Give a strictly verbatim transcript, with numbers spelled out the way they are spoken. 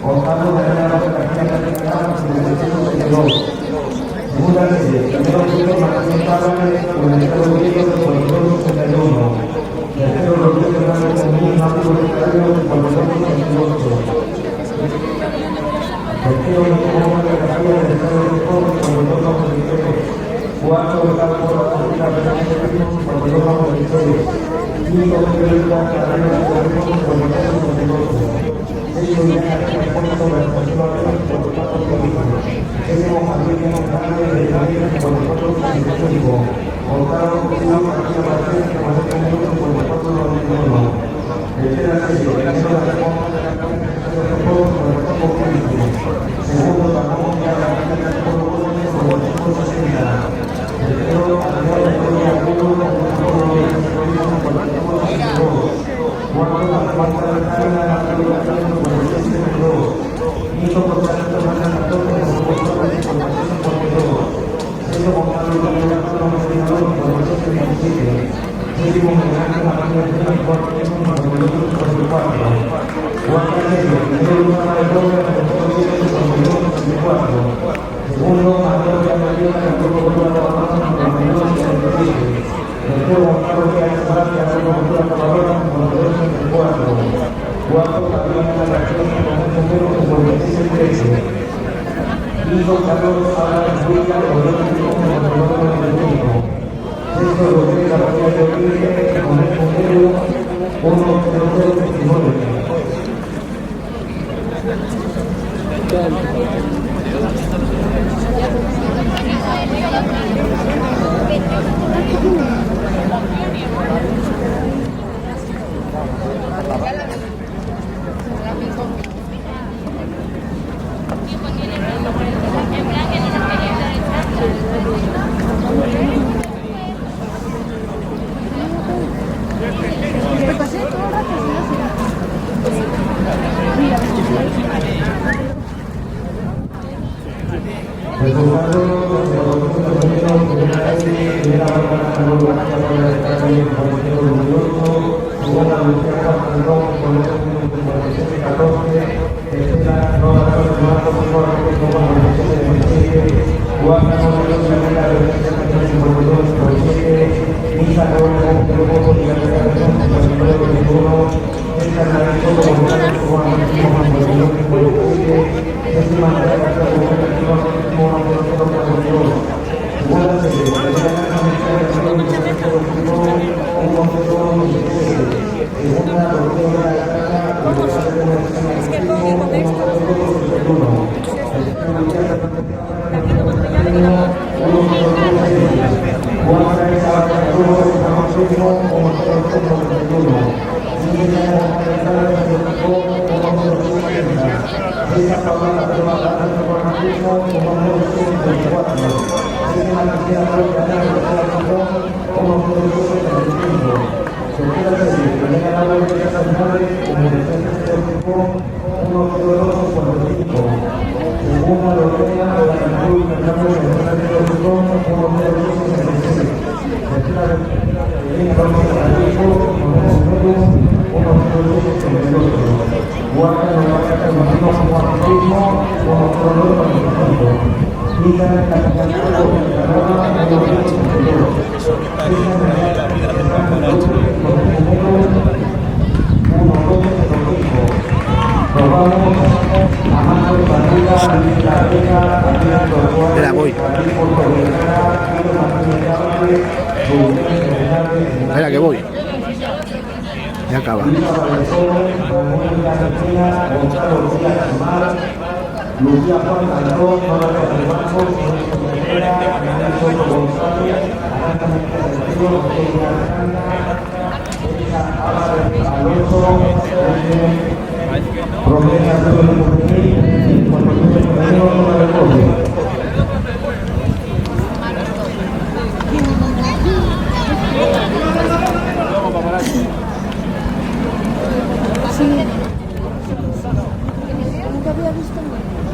Gonzalo Herrera, García Castellano, cincuenta y dos. Segunda sede, primero Víctor Martínez Álvarez, con el número ciento cincuenta y uno. Tercero, Rodrigo Hernández Muñiz, Nápoles, Italia, cincuenta y dos cincuenta y ocho. Tercero, Guillermo Gómez García, del Estado de México, cincuenta y dos cincuenta y tres. Cuarto, Ricardo Porras, Costa Rica, cincuenta y dos cincuenta y tres. Quinto, Pedro Lucas Carrera, cincuenta y dos cincuenta y ocho. Segundo, Manuel Villarreal, del Grupo Cultural Guadalajara, cincuenta y dos cincuenta y siete. Tercero, Gonzalo Díaz Barcia, del Grupo Cultural Guadalajara, cincuenta y dos cincuenta y cuatro. Cuarto, Gabriel García, cincuenta y seis trece. Quinto, Carlos Álvarez Ruiz, del Grupo Cultural cincuenta y dos cincuenta y cinco. Sexto, Rodrigo García Rodríguez, cincuenta y dos cincuenta y nueve. Espera, voy. Espera, que voy. Ya acaba. Lucía Juan Cantón, Nora Torres Marcos, Lorenzo Herrera, Daniel Soto González, Aranza Mejía del Río, José Ignacio Canta, Elsa Álvarez Alonso, Romero Arturo Montevideo, Juan Manuel Romero, Nora del Bosque. Nunca había visto un niño.